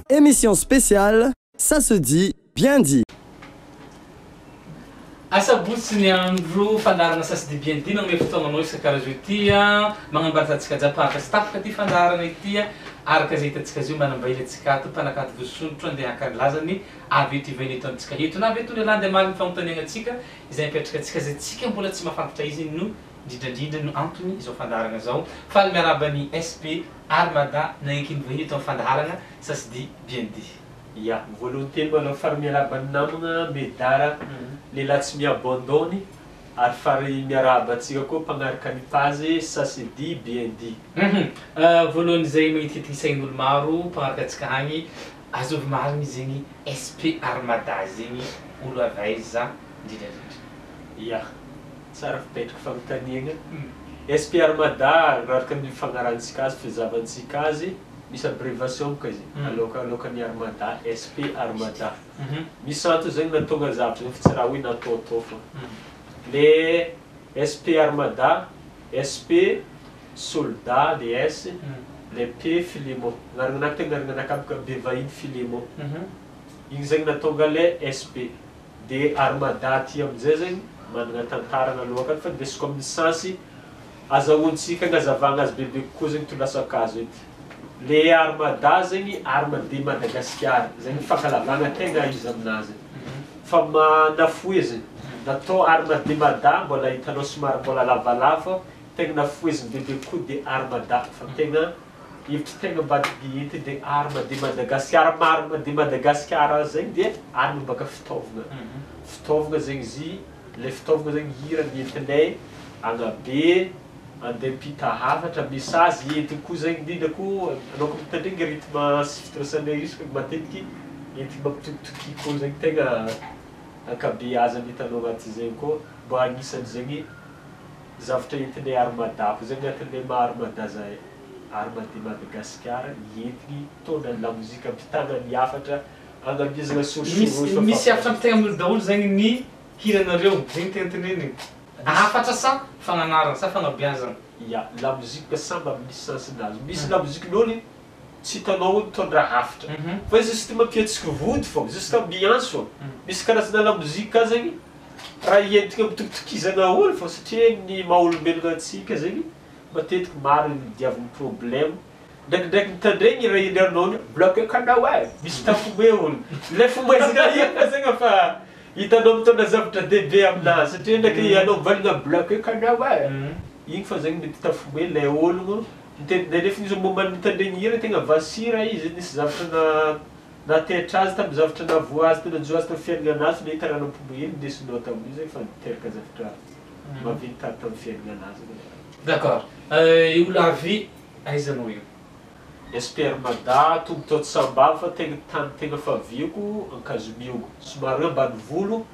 Émission spéciale, ça se dit, bien dit. Asabotsy ny andro fandaharana Ça se dit bien dit nanome fotoagnanao isan-karazo ity a magnambara antsika jiaby mpanaraka sy tapaka ty fandaharana ity a araka izay hitantsika azy io manambahiny antsika ato mpanakanto voasondrotra andeha haka ny lazany avy eto ivahiny eto amintsika eto na avy eto ny elahy andeha hamaly ny fanontaniagna antsika izay mipetraka antsika izay tsika mbola tsy mahafantatra izy no indrindrandrindra no antony izao fandaharana izao. Faly miarahaba ny SP Armada nagneky ny vahiny eto amin'ny fandaharana Ça se dit bien dit. Ya, voalohany teny malôha fary miarahaba ny namagna Medara, lehilahy tsy mi-abandonne, ary fary miarahaba antsika koa mpagnaraka ny page Ça se dit bien dit. Hum voalohany izay magnitikitigny saign'olo maro mpagnaraka antsika agny, azovy marigny zegny SP Armada zegny olo avy aiza indrindrandrindra? Ya, tsara fipetraka fanontaniagna. SP Armada, araka ny fagnarahantsika azy, fizahavantsika azy, misy abréviation boka izy, aloka alokan'ny Armada, SP Armada. Misy antony zegny nahatonga zavatra zegny fa tsy raha hoe nataotao fô. Le SP Armada, SP soldat le S, le P Philemon. Agnarananahy tegna agnarananahy boka Bevahiny Philemon. Igny zegny nahatonga le SP. De Armada aty aminjay zegny managna tantarana aloha akany fa ndesiko amin'ny sens azahoantsika agnazavagna azy bebe kokoa zegny tondrasako azy eto. Le Armada zegny arme de Madagasikara zegny fankalavagna tegna izy aminazy fa manafoheziny natao arme de Mada mbola hitanao somary mbola lavalava fa tegna nafoheziny bebe kokoa de Armada fa tegna hevitry tegna ambadiky ety de arme de Madagasikara. Arme de Madagasikara zegny de arme baka fitaovagna fitaovagna zegny izy le fitaovagna zegny hira nentinay agnabe andeha ampita hafatra message entiny koa zegny indrindra koa anao koa mitandregny rythme sy fitondrasanay izy matetiky entiny mampitokitoky olo zegny tegna ankabeazany hitanao agnaty zegny koa mba agnisan'ny zegny zavatra entinay Armada koa zegny agnatin'le maha Armada zahay. Arme de Madagasikara entiny mitondra ny lamozika ampitana ny hafatra agnamezana Misy misy hafatra ampitaigna amin'olo daholo zegny ny hiranareo, zegny tegna teneniny. Hafatra sa fagnanarana sa fagnabeazana? Ya, lamozika samby amin'ny sens-nazy. Misy lamozikin'olo tsy hitanao hoe mitondra hafatra fa izy juste mampihetsiky vody fô, juste ambiance fô. Misy karazana lamozika zegny raha entina ampitokitokizana olo fô satria ny maha olombelogno antsika zegny matetiky maro ny diavin'ny problème ndraikindraiky mitandregny raha ilianao bloqué kanao e misy tafomoe olo le fomezana io zegny fa hitanao mitondra zavatra dehibe aminazy satria ndraiky anao mivalagna bloqué kanao e igny fa zegny mety tafomoe le ologno nefa izy momba mitandregny hira tegna vasira izy nisy zavatra na nahateritra azy tamin'ny zavatra nahavoa azy nanjo azy tamin'ny fiaignananazy nahita raha nampimoe hely ndesinao tamin'io zegny fa niteraka zavatra maventy tamin'ny fiaignananazy. D'accord. Olo avy aiza anao io? SP Armada tonga tao Sambava fa tegna tany tegna faviako Ankazomiogo somary hoe ambanivolo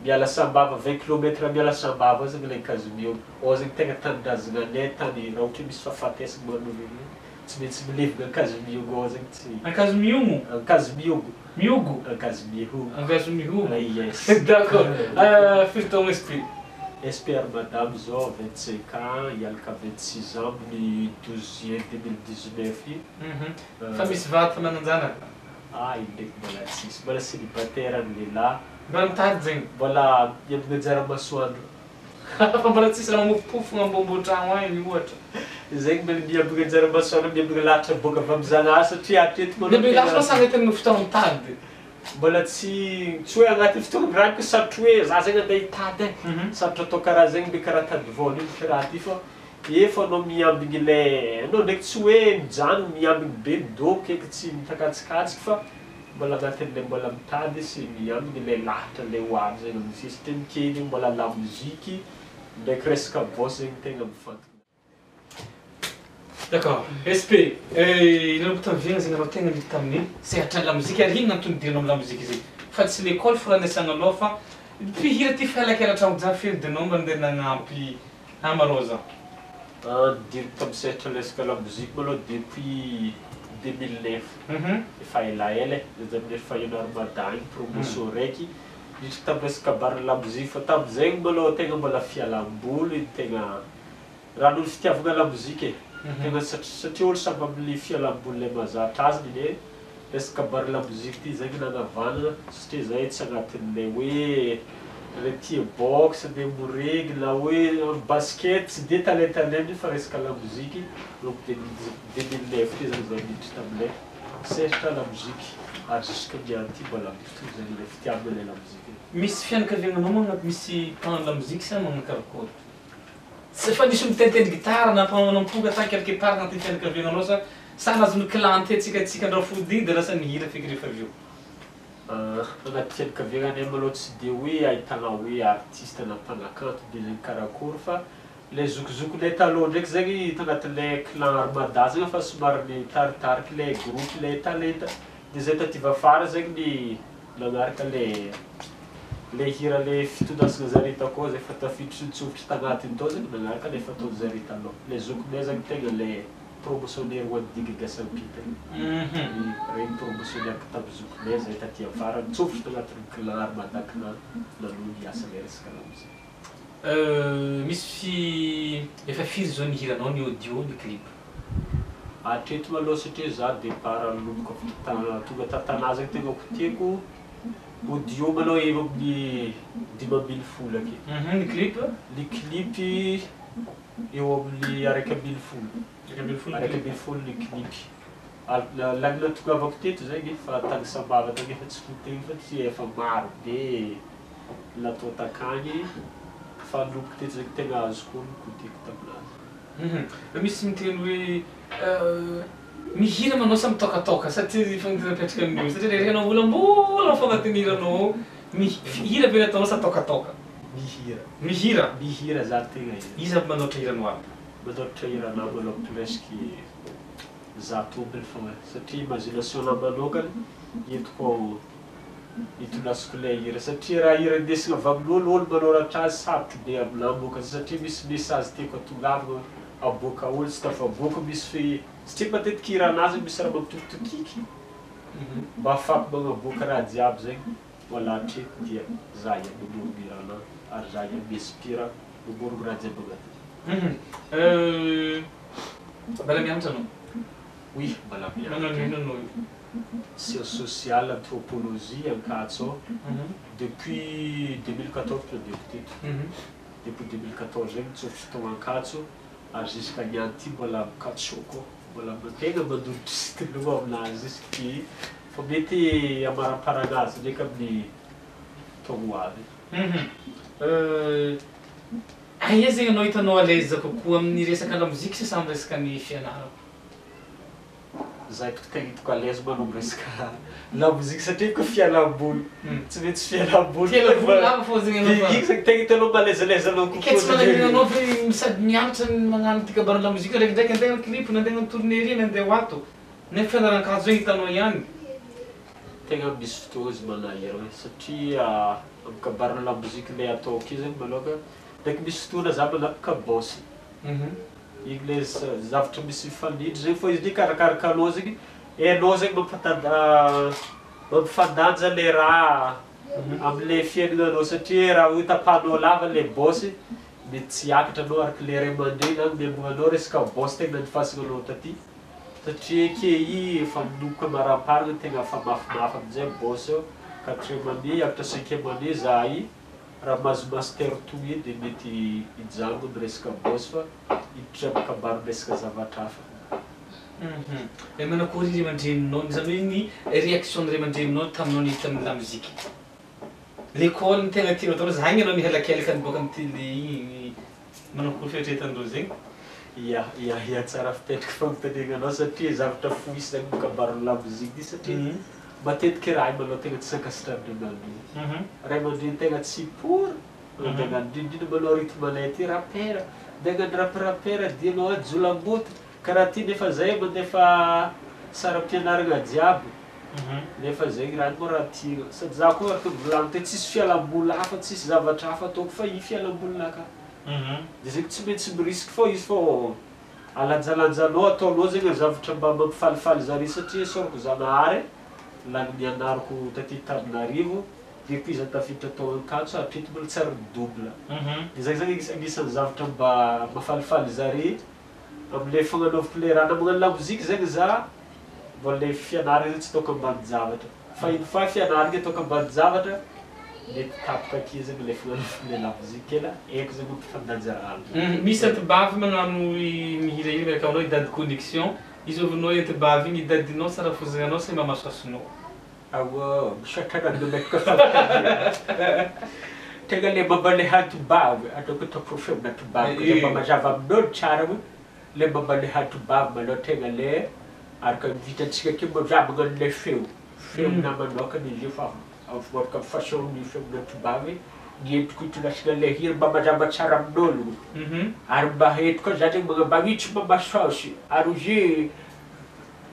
miala Sambava 20 kilomètre miala Sambava zegny le Ankazomiogo ao zegny tegna tanindrazananay tany raha ohatra hoe misy fahafatesana manolo igny tsy maintsy milevina Ankazomiogo ao zegny tsy Ankazomiogo? Ankazomiogo. Miogo? Ankazomiogo. Ankazomiogo. Yes. D'accord. Firy taogno SP? SP Armada amizao 25 ans, hialaka 26 ans amin'ny 12 juin 2019 io. Fa misy vady fa manan-janaka? Ah, io ndraiky mbola tsisy, mbola célibataire ny lehilahy. Mbola mitady zegny? Mbola miambina anjara masoandro. Fa mbola tsisy raha mamofompofogna ambonimbony tragno agny ohatra. Zegny mbola miambina anjara masoandro, miambina lahatra boaka avy amy Zanahary satria hatreto malôha Miambina lahatra sa agnatin'ny fotoagna mitady? Mbola tsy hoe agnatin'ny fotoagna raha ko sarotro hoe za zegny andeha hitady e. Sarotro atao karaha zegny mbe karaha tady vôla io karaha ty fa efa anao miambigny le anao ndraiky tsy hoe mijanona miambigny be midôko eky tsy mitakatsikasiky fa mbola agnatin'le mbola mitady sy miambigny le lahatra le ho avy zegny amizay satria mikely mbola lamoziky ndraiky resaka boss zegny tegna mifantogna. D'accord. SP, nanomboka tamin'ny viagna zegny anao tegna niditra tamin'ny sehatra lamozika ary ino antony nidiranao amin'ny lamozika zegny? Fa tsy l'école fo raha niasagnanao fa mpihira ty fahelakela tragno jiaby feno de anao mba nandeha nagnampy amarô za. Nidiriko tamin'ny sehatra resaka lamozika malôha depuis 2009. Efa elaela e, zaho tamin'ny efa eno Armada igny promotion raiky niditra tamin'ny resaka kabary lamozika fa tamin'izay malôha tegna mbola fialamboly tegna raha noho ny fitiavagna lamozika e. Tegna satria olo samby amin'ny fialamboly le mahazatra azy le resaka kabary lamoziky ty zegny nanavanana satria zahay tsy agnatin'le hoe le tia boxe de morengy na hoe basket tsy de talentanay fa resaka lamoziky. Donc 2009 ty zany zahay niditra tamile sehatra lamoziky ary jusque niany ty mbola mitohy zegny le fitiavana le lamoziky. Misy fianakaviananao magna misy mpagnano lamoziky sa magnano karakory? Tsy efa nisy miteniteny gitara na mpagnano amponga tany quelque part agnatin'ny fianakaviananao sa nahazo ny clan ty atsika andrafody igny de lasa nihira feky rehefa avy eo? Anaty fianakaviananay malôha tsy de hoe ahitana hoe artiste na mpanakanto be zegny karakory fa le zokizokinay taloha ndraiky zegny tagnatin'le clan Armada zegny fa somary nitaritariky le groupe le talenta de zay taty afara zegny ny nagnaraka le hira le fitondrasana zare takao zay fa tafiditry nitsofotry tagnatiny tao zegny nagnaraka le fataon'zare taloha. Le zokinay zegny tegna le promotionnaire ho an'ny Digue Gasy Ampita igny. Regny promotionnaire tamin'ny zokinay zay taty afara nitsofotry tagnatin'ny clan Armada clan nanohy ny asa le resaka lamoziky. Misy efa firy zao ny hiranao, ny audio, ny clip? Hatreto malôha satria za départ nanomboka avy tonga tan-tanà zegny tegna ko tiako audio malôha eo amin'ny 15 ake. Ny clip? Ny clip eo amin'ny 11. 11. 11 ny clip. Lany nahatongavako teto zegny fa tany Sambava tany efa tsy fotegny fa tsy efa maro be natao takagny fa nanomboka teto zegny tegna azoko onony kotiako taminazy. Misy miteny hoe mihira manao sa mitôkatôka satria fagnontaniana mipetraka amin'io satria ndraiky anao mbolambola fô agnatin'ny hiranao ao mihira ve ny ataonao sa tôkatôka? Mihira. Mihira? Mihira za tegna hira. Iza aby manoratra hiranao aby? Manoratra hiranao malôha presque za tompony fogna satria imagination-na manokana entiko itondrasiko le hira satria raha hira indesigna avy amin'olo olo manoratra azy sarotro be aminahy môka satria misy message tiako atongavana aboaka olo tsy tafaboaka misy satria matetiky hiranazy misy raha mampitokitokiky mba ahafahako magnaboaka raha jiaby zegny mbola hatreto dia za ihany mamorogno hiranahy ary za ihany mi-inspire mamorogno raha jiaby agnatiny. Mbola mianatra anao? Oui, mbola Magnano mianatra. ino anao io? Sciences sociales, anthropologie Ankatso ao. Depuis 2014 nandeha teto. Depuis 2014 zegny nitsofotry tao Ankatso ary jusqu'à niany ty mbola mikatso koa. Mbola tegna manolotry stylo aminazy jusque fa mety amaramparana azy ndraiky amin'ny taogno ho avy. Aia zegny anao hitanao à l'aise kokoa amin'ny resaka lamoziky sa samy resaka ny fianarana? Za hitako tegna hitako à l'aise manao resaka lamoziky satria ko fialamboly. Tsy maintsy fialamboly. Fialamboly lava fô zegny anao fa. Igny zegny tegna hitanao malaise-alaise anao kokoa. Ke tsy manahirana anao ve sady mianatra magnano ty kabary lamoziky ndraikindraiky andeha clip na andeha tournée ry na andeha ho ato. Nefa fianaran-kazo zegny hitanao ihany. Tegna misy fotoagna izy manahirana satria amin'ny kabarina lamoziky le atao ake zegny malôka ndraiky misy fotoana za manapaka boss. Igny le zavatra misy mifanindry zegny fa izy ndraiky arakaraka anao zegny hainao zegny mampifandanja le raha am'le fiaignananao satria raha hoe tapahanao lava le boss mety tsy hiakatra anao araka le ray aman-dreny agny miambigna anao resaka boss tegna nandifasana anao taty satria ke i efa manomboka maramparana tegna efa mafimafy amizay boss eo quatrième année hiakatra cinquième année za i raha mahazo master toy de mety hijanona amy resaka boss fa hiditra amy kabary resaka zavatra hafa. E manakory ray aman-dreninao zany hoe ny réaction ny ray aman-dreninao taminao niditra amin'ny lamoziky? L'école ny tegna tianao atao zagny anao mihelakelaka niboaka amy télé igny manakory fieritreretandreo zegny? Ia, tsara fipetraka fagnontaniananao satria zavatra foisy zegny mikabarin'ny lamoziky ty satria matetiky raha io malôha tegna tsy ankasitrahan'ny ray aman-dreny. Ray aman-dreny tegna tsy pour andeha hagnano indrindrindra malôha rythme anay aty rapera, andeha hagnano rap-rapera dia anao jolamboto karaha ty nefa zahay mandefa saram-pianarana jiaby nefa zegny raha io moa raha tiagna sady za koa araka nivolagno teo tsisy fialamboly hafa tsisy zavatra hafa ataoko fa i fialambolinakahy. De zegny tsy maintsy mirisky fô izy fô alanjalanjanao ataonao zegny zavatra mba mampifalifaly zare satria isaorako Zanahary lany nianarako taty Antananarivo depuis za tafiditra tao Ankatso hatreto mbola tsy ary ni-double. De zay zany agnisan'ny zavatra mba mahafalifaly zare. Am'le fagnanaovako le raha na magnano lamoziky zegny za mbô le fianarana zany tsy ataoko ambanin-javatra fa une fois fianarana ataoko ambanin-javatra mety tapaka ake zegny le fagnanaovako le lamoziky ela haiko zegny mampifandanja raha. Misy antibavy magnano mihirahira miaraka aminao i Dady Connexion. Izy ovinao i antibavy igny, i dadinao sa rafozananao sa i mamasoasonao? Aoa, misaotra anao nametraka fanontaniana. Tegna le momba le antibavy, ataoko ataoko feon'ny antibavy le mba mazava amin'olo tsara hoe le momba le antibavy malôha tegna le araka ny hitantsika akeo moa za magnano le feo, feonah manôkana izy io fa avoaka amin'ny façon-n'ny feon'ny antibavy ny entiko hitondrasana le hira mba mazava tsara amin'ôlogno. Ary mba ento koa za zegny magnambara io tsy mama saosy ary izy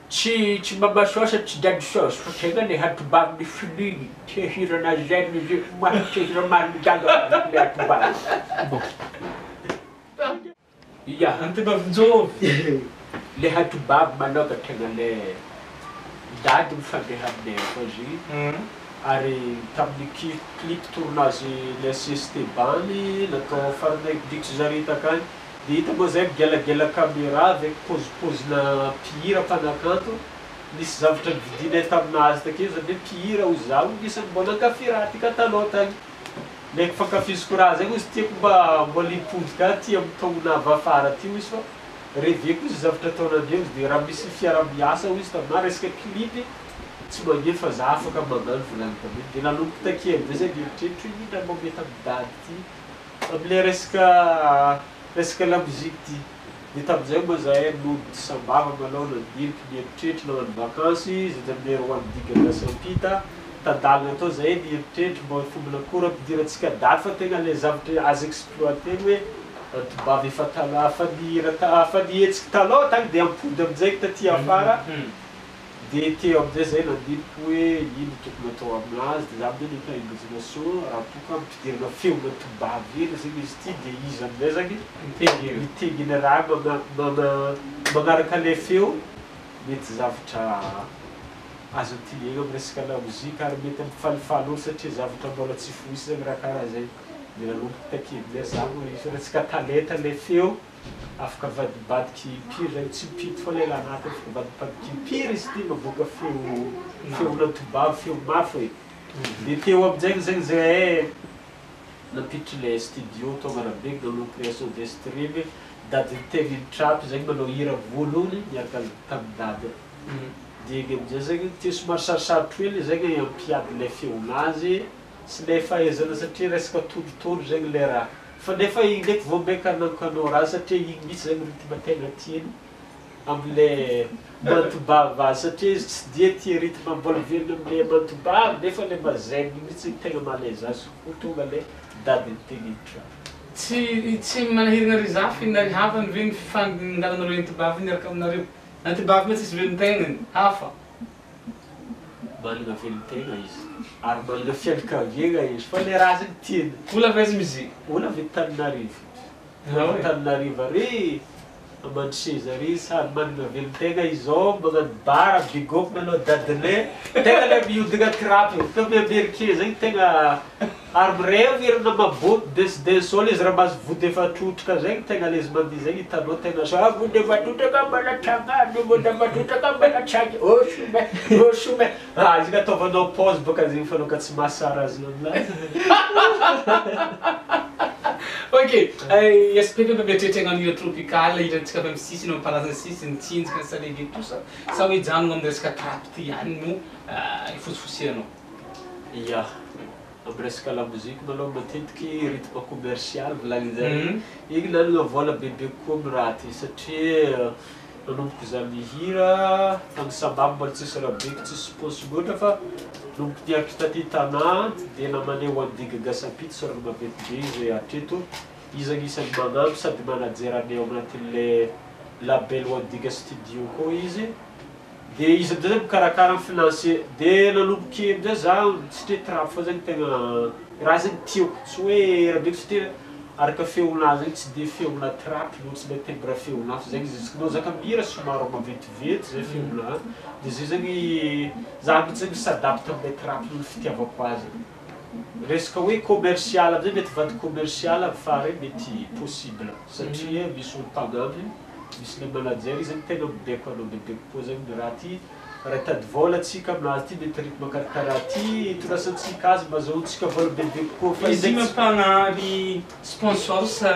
tsy mama saosy tsy dady saosy fa tegna le antibavy ny feeling tia hirana zen izy io tia hira marigny le antibavy. Ia. Antibavin-jôvy. Le antibavy malôha tegna le dady mifandeha aminay akao izy igny ary tamin'ny clip tournage le CST bany natao farany dikitry zare takagny de hita moa zay migelagela caméra avec pôzipôzina mpihira mpanakanto nisy zavatra nividinay taminazy takeo zany hoe mpihira hozy zaho anisan'ny mbô nankafy raha ty ka talôha tagny ndraiky fankafiziko raha zegny izy tiako mba mbola hipody ka aty amin'ny taogno avy afara aty izy fa reveko izy zavatra ataonandreo izy de raha misy fiaraha-miasa hoy izy taminahy resaka clip tsy magnino fa za afaka magnano volagny taminy de nanomboka take amizay zay nieritreritry hoe ino raha mbô mety amy dady ty amle resaka lamoziky ty de tamizay moa zahay nody Sambava malôha nandiniky nieritreritry nagnano vakansy zay tamin'ny Roandiga Gasy ampita tandalana tao zahay nieritreritry mbô fomba nakory ampidirantsika dady fa tegna le zavatra azo exploiter hoe antibavy efa taloha efa nihira efa nihetsiky talôha tagny de ampody aminjay taty afara de teo amizay zay nandiniky hoe ino tokony atao aminazy de za amizay nahita imagination raha toa ka ampidirana feon'ny antibavy hely zegny izy ty de izy amizay zany miteginy raha magnaraka le feo mety zavatra azo antilegna amy resaka lamozika ary mety ampifalifaly olo satria zavatra mbola tsy foisy zegny raha karaha zay de nanomboka take amizay za moa resaka talenta le feo afaka avadibadiky impiry zegny tsy mipity fô le raha agnatiny afaka avadibadiky impiry izy ty maboaka feo feon'antibavy feo mafy e de teo aminjay zegny zahay nampiditry le studio tonga Rabeky nanao création de stream dady niteny trap zegny manao hira voalohany niaraka tamin'ny dady de igny amizay zegny ty somary sarosarotro hely zegny ampiady le feonazy sy le fahaizana satria resaka tondrotondro zegny le raha fa nefa igny ndraiky vao maika anankanao raha satria igny mihitsy zegny rythme tegna tiany amle mantobavy azy satria izy tsy dia tia rythme mbola velona amle mantobavy nefa le mazaigny mihitsy tegna malaise azy ko tonga le dady niteny trap. Tsy manahirana ry zafy na ry havany ve ny fangalanareo antibavy niaraka aminareo? Antibavy ma tsisy velon-tegnany hafa. Manana velon-tegna izy ary manana fianakaviagna izy fa le raha zegny tiany. Olo avy aiza mizy? Olo avy Antananarivo. Antananarivo ary Amandroseza ary sady manana velon-tegna izao magnano bara bigôpy manao dadinay tegna le mihodina trap comme américain zegny tegna ary mirevy irina maboty dance dancehall izy raha mahazo vody efa trotraka zegny tegna le izy mandihy zegny hitanao tegna sa vody efa trotraka mbala tragano vody efa trotraka mbala tragy osome osome ah izy ataovanao pause bôka zegny fa anao ka tsy mahasara azy aminazy. Ok, SP ve mba mieritreritra hagnano hira tropical, hirantsika avy amin'ny sisiny, mampalaza ny sisiny, tsinjaka, salegy tout ça, sa hoe hijanona amin'ny resaka trap ty ihany no ifosifosianao? Ia, amy resaka lamoziky malôha matetiky rythme commercial volagny zay igny nanana vôla bebe kokoa amy raha ty satria nanomboka za mihira tamy Sambava mbola tsisy raha beky tsisy sponsor loatra fa nanomboka niaritra taty Tanà de namanay Wandiga Gasy Ampita sorana maventy be izy hatreto izy agnisan'ny magnampy sady manager anay ao agnatin'le label Wandiga studio koa izy de izy amizay zany mikarakara ny financier de nanomboky amizay za satria trap fô zegny tegna raha zegny tiako tsy hoe raha beky satria araka feonazy zegny tsy de feona trap loatsy le timbre feonahy fa zegny izy izy zaka mihira somary maventiventy zay feonahy de zay zegny za mihitsy zegny s'adapte amle trap noho ny fitiavako azy resaka hoe commercial amizay mety vady commercial amy farany mety possible satria misy olo mpagnampy. Misy le manager izy zegny tegna mibaiko anao bebe kokoa zegny raha ty raha hitady vôla antsika aminazy ty, mety rythme karakaraha ty itondrasantsika azy mba azahoantsika vôla bebe kokoa fa Izy izy io mampanaly sponsor sa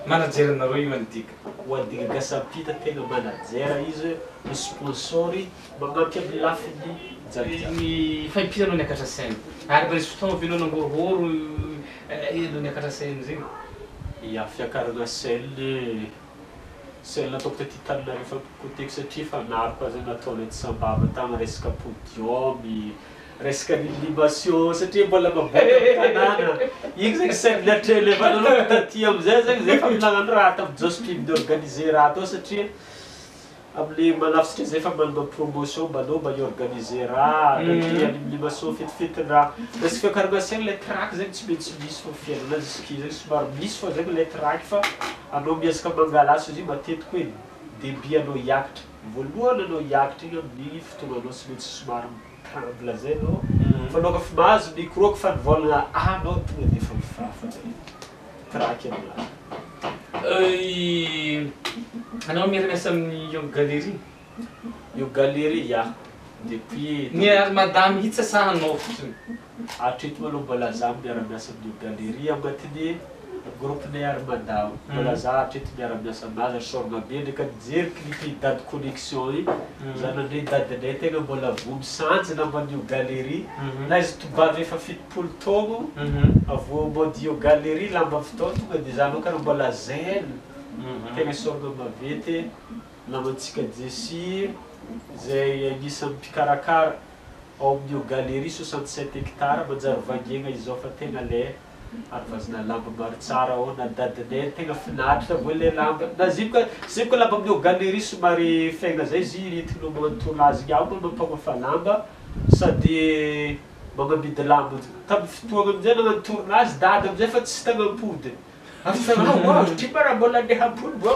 manager anareo io Andika? Ho Andika Gasampita tegna manager izy, ny sponsor magnampy amin'ny lafiny jiabijiaby. Ny fa impiry anao niakatra scène? Ary mba nisy fotoagna ve anao nangorohoro anao niakatra scène zegny? Ya, fiakarana scène, scène nataoko taty Antananarivo fa côté satria efa maro koa zay nataonay tsy sambava tagny resaka podium, resaka animation satria mbola maboaka amin'ny tanàna. Igny zegny scène natrehana efa nanomboka taty amizay zegny zay efa nagnano raha tamin'ny Jospin niorganiser raha tao satria amle manafositra zay efa manana promotion mba anao mba hiorganiser raha, ndraiky animation fetifetin-draha. Resaka fiakarana scène le track zegny tsy maintsy misy fô fiainana jusque zegny somary misy fô zegny le track fa anao miezaka mangala azy izy io matetiky hoe début anao hiakatra, voalohany anao hiakatra igny amin'igny fotoagnanao tsy maintsy somary mitremble zay anao fa anao kaofa mahazo micro kaofa nivôlagna A anao tonga de efa mifafa zay track aminazy. Anao miara-miasa amin'ny Young Gallery? Young Gallery, ya, depuis Ny Armada mihitsy sa anao fotsiny? Hatreto malôha mbola za miara-miasa amin'ny Young Gallery agnatin'ny groupe-nay Armada ao. Mbola za hatreto miara-miasa aminazy ary soragna be ndraiky nijery clip Dady Connexion igny, za nandre dadinay tegna mbola voa misanjy namban'ny Young Gallery, na izy tovovavy efa 70 taogno avy mody Young Gallery lamba avy tao tonga de za anao karaha mbola jeune. Tegna soragna maventy namantsika Jessie zay agnisan'ny mpikarakara ao amin'ny Young Gallery 67 hectares manjary vangiagna izao fa tegna le arivazana lamba maro tsara ao na dadinay tegna finaritra avao le lamba na zipka zipka lamba amin'ny Young Gallery somary fiaigna zay izy entinao magnano tournage igny ao mampagnofa lamba sady magnamidy lamba tamin'ny fotoagna amizay nagnano tournage dada amizay fa tsy tagnam-pody. Afa ty mba raha mbola andeha hampody mbô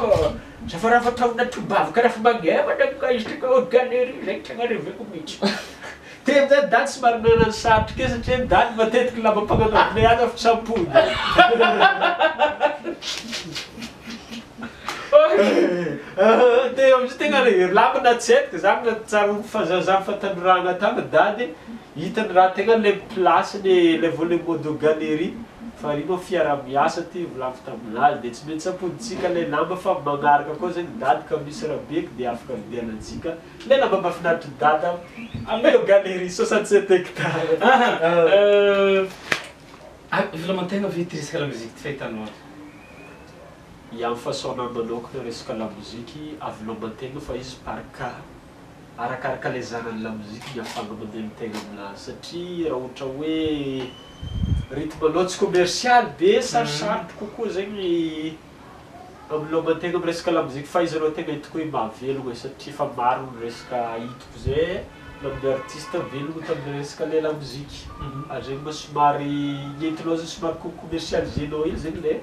zafa raha fataona tobavy karaha fa magneva ndraiky izy ty ka haute galerie zegny tegna reveko mihitsy. Te amizay dady somary nanano sarotro kely satria dady matetiky lamba mpagnanaovina azy afa tsy hampody. Te amizay tegna lamba na tsy haiko za na tsara fahazaza fahatanorana tagny dady hitany raha tegna le place le volet mode galerie fa io moa fiaraha-miasa ty volagno taminazy de tsy maintsy ampodintsika le lamba fa magnaraka koa zegny dady ka misy raha beky de afaka vidianantsika le lamba mahafinaritra dada amin'ny galerie 67 hectares. Volamantegna ve ty resaka lamoziky ty fahitanao azy? Ya, amin'ny façon manokana resaka lamoziky aviloman-tegna fa izy par cas arakaraka le zanany lamoziky ny ahafahana mandeha mitegna aminazy satria raha ohatra hoe rythme anao tsy commercial be sarosarotro kokoa zegny amiloman-tegna amy resaka lamoziky fa izy aloha tegna hitako hoe mahavelogna satria fa maro ny resaka hitako zay na amin'ny artiste velogno tamin'ny resaka le lamoziky ary zegny moa somary entinao zegny somary commercialisenao hely zegny le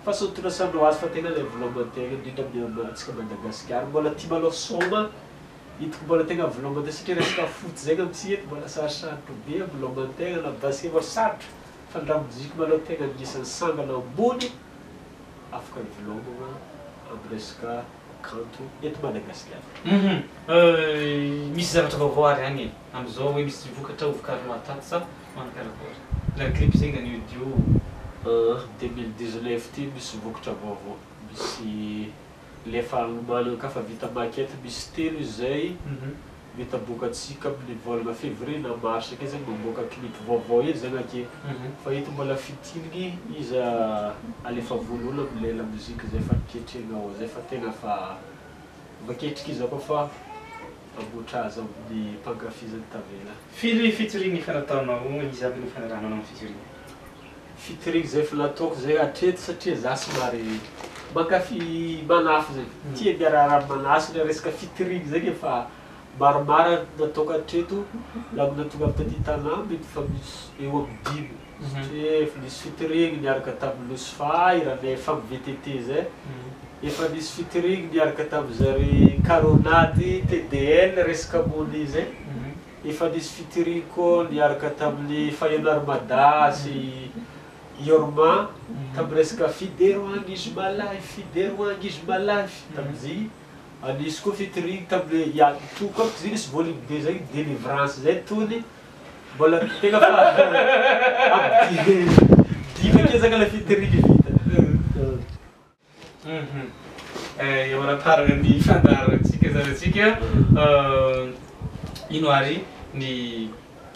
façon tondrasanao azy fa tegna le viloman-tegna indrindra amin'ny antsika Madagasikara mbola tia malôha sôma hitako mbola tegna viloman-tegna satria resaka foot zegny amintsika eto mbola sarosarotro be viloman-tegna na basket mbola sarotro fa ny lamoziky malôha tegna anisan'ny sangana ambony afaka hivilomagna amin'ny resaka kanto eto Madagasikara. Misy zavatra vaovao ary agny e amizao hoe misy vokatra hovokarinao atato sa manakarakory na clip zegny na ny audio? 2019 ty misy vokatra vaovao, misy le efa nomanana ka fa vita maquette misy telo izy zay mety aboakatsika amin'ny volana février na mars ake zegny mamboaka clip vaovao hely zegny ake fa eto mbola fitiliny izy alefa voalohany am'le lamoziky zay fa niketrehina ao zay fa tegna fa vaketriky izy koa fa amboatra azy amin'ny mpankafy zany tavela. Firy featuring efa nataonao, iza aby no fanarahanao amin'ny featuring? Featuring zay efa nataoko zay hatreto satria za somary mankafy manafy zegny tia miaraharaha manasy le resaka featuring zegny efa maromaro nataoko hatreto laha natonga avy taty Tanà mety fa misy eo amin'ny dimy satria efa nisy featuring niaraka tamin'ny Losfa iranay femme VTT zay, efa nisy featuring niaraka tamin'zare Caronady TDL resaka money zay, efa nisy featuring koa niaraka tamin'ny Fayonne Armada sy Yorma tamin'ny resaka Fidero angizy malay, Fidero angizy malay tamizigny. Nisy koa featuring tamile ya to koa izy nisy volume 2 zay, délivrance zay tony mbola tegna fa aby dimy ake zany le featuring vita. Eo anaparana ny fandaharantsika zany atsika, ino ary ny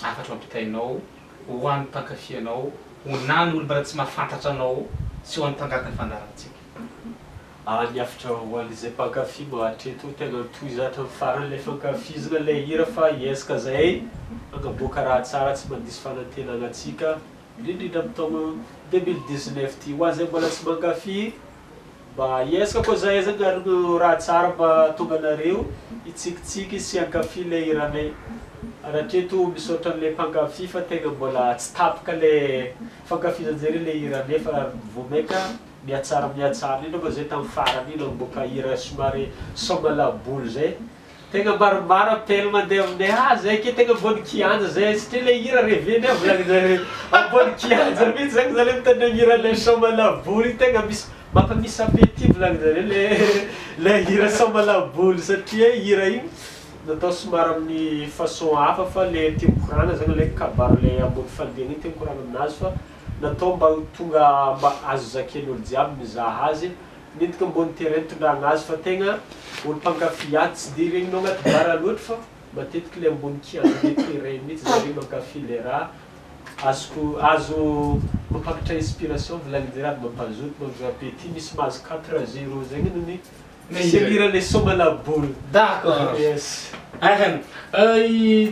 hafatra mampitainao ho an'ny mpankafy anao, ho nany olo mbola tsy mahafantatra anao sy ho an'ny mpangataka ny fandaharantsika? Ny hafatra ho an'izay mpankafy moa hatreto, tegna tohiza hatramin'ny farany le fankafizana le hira fa hiezaka zahay agnaboaka raha tsara tsy mandiso fanantenana antsika, indrindrindra amin'ny taogno 2019 ty. Ho an'izay mbola tsy mankafy, mba hiezaka koa zahay zany ary raha tsara mba tonga anareo hitsikitsiky sy hankafy le hiranay. Ary hatreto misaotra an'le mpankafy fa tegna mbola tsy tapaka le fankafizanjare le hiranay fa vao maika mihatsara mihatsara, indrindra moa zay tamin'ny farany iny namboaka hira somary soma laboly zay, tegna maromaro appel mandeha aminay zay ke tegna ambony kianja zay satria le hira revenay volagninjareo ambony kianja mihitsy zany zale mitandregny hira le soma laboly, tegna misy mampamisy appétit volagninjareo le hira soma laboly satria hira igny natao somary amin'ny façon hafa fa le tiako koragna zany le kabary le ambony fandriagna igny tiako koragna aminazy fa natao mba ho tonga mba azo zaken'olo jiaby mizaha azy, nentiko ambony terrain nitondrana azy fa tegna olo mpankafy azy tsy de regninao agnaty bara loatra fa matetiky le ambony kianja le terrain mihitsy zare mankafy le raha azoko azo mampakatra inspiration volagninjare ary mampazoto mahazo appétit, misy mahazo 4-0 zegny ny hira le soma laboly. D'accord. Yes. Ahem.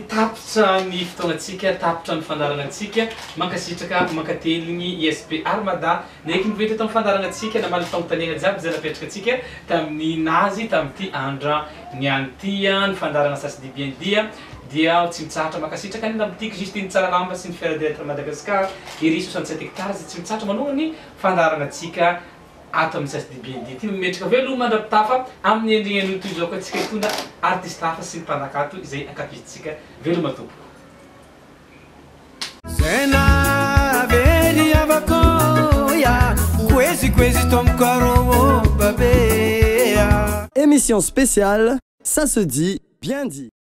Tapitra ny fotoagnatsika, tapitra ny fandaharanantsika. Mankasitraka mankateligny ISP Armada naiky nivoitra tamin'ny fandaharanantsika namaly fanontaniana jiaby zay napetraka antsika tamin'ny nazy tamin'ity andra niany ty ny fandaharana Ça se dit bien dit dia tsy mitsahatra mankasitraka ny lambotiky Justine Tsaralamba sy ny Fiera Directeur Madagascar iry 67 hectares tsy mitsahatra manohana ny fandaharanantsika ato amin'ny Ça se dit bien dit ty. Mimetraka veloma mandra-pitafa amin'ny endriny anio toy izao koa antsika hitondra artiste hafa sy ny mpanakato izay ankafizitsika. Veloma tompoko. Zena very avako ya kwezi kwezi tomkaro babea. Émission spéciale, ça se dit bien dit.